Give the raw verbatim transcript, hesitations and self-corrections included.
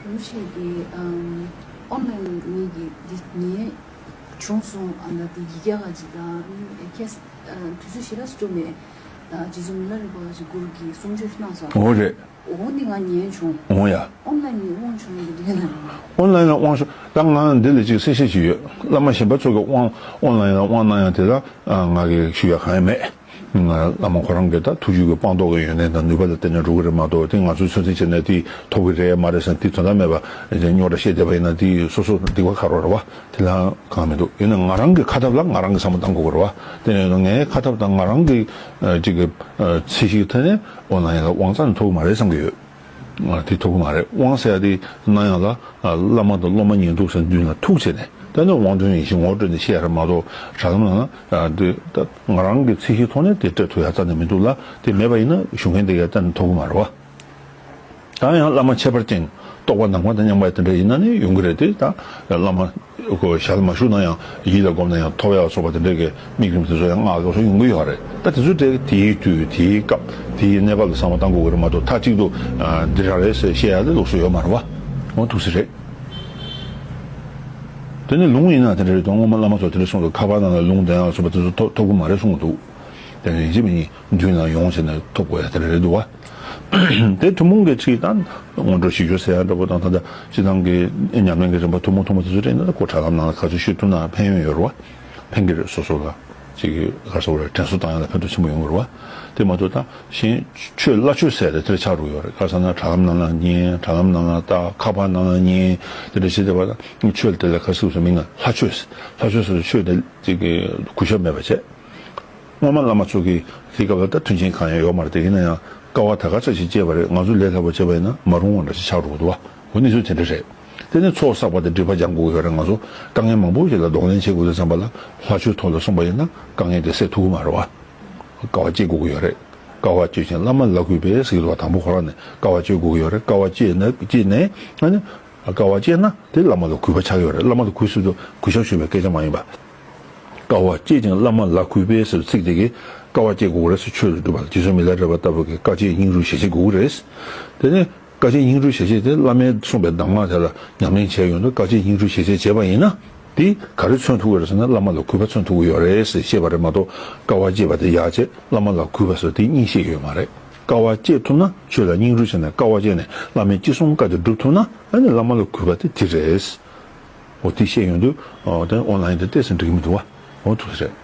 ལུགས་ཤེས་ཀྱི་ཨོན་ལན་ངེད་ཀྱི་འདི་ངས་བྱུང་སོང་། ཨ་ན་དེ་ཡི་གེ་ག་ཅིག་དང་ཨ་ནི་ཁྱེད་དུས་ཚོད་ཞེ་དྲག་སྤྲོ་མེད་ད་རྗེ་བཙུན་མི་ལ་རས་པ་ཅིག་གུར་གྱི་གསུང་ཆོས་གནང་སོང་། འོ་རེད། འོ་འདི་ང་ཉན་བྱུང་། འོ་ཡ། ཨོན་ལན་ནས་དབང་བྱུང་ཡོད་འདུག་ན། ཨོན་ལན་ནས་དབང་བྱུང་། ད་ང་འདི་ལ་ཅིག་གསལ་བཤད་ཅིག་ཡོད། བླ་མ་གཞན་པ་ཚོ་གི་དབང་ཨོན་ལན་ལ་དབང་གནང་ཡང་དེ་ལ་ང་གི་ཞུ་ཡ་གང་ཡང་མེད། ང་བླ་མ་ཁོ་རང་གི་ད་ཐུགས་རྒྱུད་ཀྱི་སྤངས་རྟོགས་ཀྱི་ཡོན་ཏན་དང་ནུས་པ་ལ་བརྟེན་ནས་འགྲོ་གི་རེད་མ་གཏོགས་དེ་ང་ཚོས་ཚོད་འཛིན་བྱས་ནས་དེ་ཐོབ་ཀྱི་རེད་མ་རེད་ཟེར་དེ་དོན་དག་མེད་པ་རྙོག་དྲ་བཤད་བསྡད་པ་ཡིན་ན་དེ་སོ་སོ་སྡིག་པ་ཁ་རོག་རེད་བ། དེ་ལ་གང་མི་འདུག་ཡིན་ན་ང་རང་གི་ཁ་ཐབས་ལ་ང་རང་གི་བསམ་བློ་བཏང་དགོས་ཀྱི་རེད་བ། དེ་ནས་ངའི་ཁ་ཐབས་དང་ང་རང་གི་ཅིག་གི་ཚད་གཞིའི་ཐད་ནས་ཨོན་ལན་ལ་དབང་རྩ་ནས་ཐོབ་ཀྱི་མ་རེད་བསམ་གྱི་ཡོད། ང་དེ་ཐོབ་ཀྱི་མ་རེད། དབང་ཟེར་ཡ་དེ་གནང་ཡག་ལ་བླ་མ་དང་སློབ་མ་ཉན་ཐོས་ཟེར་མདུན་ལ་ཐུག་བྱས་ནས་ད་ནི་དབང་དོན་ཡིན་ཞེས་ངོ་སྤྲོད་ནས་བཤད་ཡ་རེད་མ་གཏོགས་དྲ་ལམ་ནང་ན་དེ་ད་ང་རང་གི་ཚད་གཞིའི་ཐོག་ནས་དེ་སྤྲད་ཐུབ་ཡ་རྩ་ནས་མི་འདུག་ལ། དེ་མེད་པ་ཡིན་ན་ཞུ་མཁན་དེ་གས་གཏན་ནས་ཐོབ་ཀྱི་མ་རེད་བ། ད་ཡང་བླ་མ་ཁྱད་པར་ཅན་རྟོགས་པ་ནམ་མཁའ་དང་མཉམ་པ་དེ་འདྲ་ཡིན་ན་ནི་ཡོང་གི་རེད་དེ། ད་བླ་མ་ཁོ་ཞལ་མ་བཞུགས་ན་ཡང་ཡིད་ལ་བསྒོམས་ན་ཡང་ཐོབ་ཡག་སོགས་པ་དེ་འདྲ་གི་དམིགས་རིམ་དེ་ཚོ་ཡང་སྔགས་སོགས་ཡོང་གི་ཡོད་རེད། ད་དེ་ཚོ་དེ་དེའི་དུས་དེའི་སྐབས་དེའི་གནས་བབ་ལ་བསམ་བློ་བཏང་དགོས་ཀྱི་རེད་མ་གཏོགས་མཐའ་གཅིག་ཏུ་འདི་རང་རེད་ཟེར་བཤད་ཡ་ལ་ལུགས་སྲོལ་ཡོད་མ་རེད་བ། འོ་ཐུགས་སྲས་རེད། དེ་ནི་ལུང་ཡིན་ན་དེ་འདྲ་རེད་དོ། སྔོན་མ་བླ་མ་ཚོ་དེ་འདྲ་གསུངས་འདུག་ཁ་པར་ནང་ལ་ལུང་འདོན་ཡག་སོགས་པ་དེ་ཚོ་ཐོབ་ཐོབ་ཀྱི་མ་རེད་གསུངས་འདུག་དེ་ནི་ཡིན་གཅིག་མིན་གཉིས་མདུན་ལ་ཡོང་བྱས་ནས་ཐོབ་དགོས་ཡ་དེ་འདྲ་རེད་འདུག་བ། དེ་ཐུན་མོང་གི་ཚིག་དང་སྔོན་འགྲོ་ཞི་གྱུར་ཟེར་ཡ་འདྲ་པོ་དང་། ད་ལྟ་སྤྱི་བཏང་གི་ཉམས་ལེན་གྱི་རིམ་པ་ཐུན་མོང་ཐུན་མོང་དེ་ཚོ་སྤྲད་ན་ད་ཁོ་དྲ་ལམ་ནང་ལ་ག་ཚོད་ཤོད་ཐུབ་ན་ཕན་ཡོན་ཡོད་རེད་བ། ཕན་གྱི་རེད། སོ་སོ་ལ་ཅིག་ག་རེ་ཟེར་དགོས་རེད། དྲན་གསོ་བཏང་ཡ་ལ་ཕན་ཐོགས་ཆེན་པོ་ཡོང་གི་རེད་བ། དེ་མ་གཏོགས་ད་གཞན་ཆོས་བླ་ཆོས་ཟེར་ཏེ་དེར་ཆགས་འགྲོ་གི་ཡོད་རེད། ག་རེ་ཟེར་ན་དྲ་ལམ་ནང་ལ་ཉན། དྲ་ལམ་ནང་ལ་ལྟ། ཁ་པར་ནང་ལ་ཉན། དེ་འདྲ་བྱེད་བསྡད་པ་ད་ཆོས་དེ་ལ་ག་རེ་ཟེར་དགོས་རེད། མིང་ལ་བླ་ཆོས། བླ་ཆོས་ཟེར་ཆོས་དེ་ཅིག་གི་གུས་ཞབས་མེད་པ་བྱས། སྔོན་མ་བླ་མ་ཚོ་གིས་དེའི་སྐབས་ལ་ད་མཐུན་རྐྱེན་གང་ཡང་ཡོད་མ་རེད་དེ། ཡིན་ན་ཡང་དཀའ་བ་ད་ག་ཚོད་ཅིག་སྤྱད་པ་རེད། ང་ཚོ་ལས་སླ་པོ་བྱས་པ་ཡིན་ན་མ་རུང་བ་འདྲ་ཞིག་ཆགས་འགྲོ་གི་འདུག་བ། འོ་གནས་ཚུལ་དེ་འདྲ་རེད། དེ་ནས་ཚོགས་བསགས་པ་དང་སྒྲིབ་པ་སྦྱང་དགོས་ཀྱི་ཡོད་རེད། ང་ཚོ་དཀའ་ངལ་མང་པོ་ཞིག་ལ་གདོང་ལེན་བྱེད་དགོས་དུས་ཙམ་པ་ལ་ལྷ་ཆོས་ཐོག་ལ་གསུངས་པ་ཡིན་ན་དཀའ་ངལ་དེ་སེལ་ཐུབ་ཀྱི་མ་རེད་བ། དཀའ་བ་སྤྱད་དགོས་ཀྱི་ཡོད་རེད། དཀའ་བ་སྤྱད་ཅིང་བླ་མ་ལ་གུས་པས་ཟེར་གྱི་འདུག་བ། དང་པོ་ཁོ་རང་ནས་དཀའ་བ་སྤྱད་དགོས་ཀྱི་ཡོད་རེད། དཀའ་བ་སྤྱད་ན་སྤྱད་ནས་ཨ་ནི། དཀའ་བ་སྤྱད་ན་དེ་བླ་མ་ལ་གུས་པ་ཆགས་ཡོད་རེད། བླ་མ་ལ་གུས་ཟེར་དུས་གུས་ཞབས་ཞུ་བའི་སྐད་ཆ་མ་ཡིན་པ། དཀའ་བ་སྤྱད་ཅིང་བླ་མ་ལ་གུས་པས་ཟེར་ཚིག་དེ་གིས་དཀའ་བ་སྤྱད་དགོས་ཀྱི་རེད་ཟེར། ཆོས་ལ་སྒྲུབ་པ་ལ་རྗེ་བཙུན་མི་ལ་རས་པ་ལྟ་བུ་གིས་དཀའ་སྤྱད་སྙིང་རུས་ཞེ་བྱེད་དགོས་ཀྱི་རེད། དེ་ནས་དཀའ་སྤྱད་སྙིང་རུས་ཞེ་བྱེད་དེ་བླ་མས་གསུངས་པའི་གདམས་ངག་དེ་ལ་ཉམས་ལེན་བྱས་ཡོང་དུས་དཀའ་སྤྱད་སྙིང་རུས་ཞེ་བྱེད་བྱས་པ་ཡིན་ན་དེ་ག་རེ་མཚོན་ཐུབ་ཀྱི་རེད་ཟེར་ན་བླ་མ་ལ་གུས་པ་མཚོན་ཐུབ་ཀྱི་ཡོད་རེད་ཟེར་བཤད་པ་རེད་མ་གཏོགས། དཀའ་བ་སྤྱད་པ་དེ་ཡག་བྱས། བླ་མ་ལ་གུས་པ་ཟེར་དེ་གཉིས་བཤད་ཀྱི་ཡོད་མ་རེད། དཀའ་བ་སྤྱད་ཐུབ་ན་ཆོས་ལ་སྙིང་རུས་བྱས་ནས་དཀའ་བ་སྤྱད་ནས་བླ་མའི་ཅི་གསུང་བཀའ་དེ་སྒྲུབ་ཐུབ་ན་ཨ་ནི་བླ་མ་ལ་གུས་པ་དེ་དེ་རེད། འོ་དེ་བཤད་ཡོང་དུས་ཨོ་དེ་ཨོན་ལན་དེ་ཏོག་ཙམ་འགྲིག་གི་མི་འདུག་བ། འོ་ཐུགས་རྗེ་ཆེ།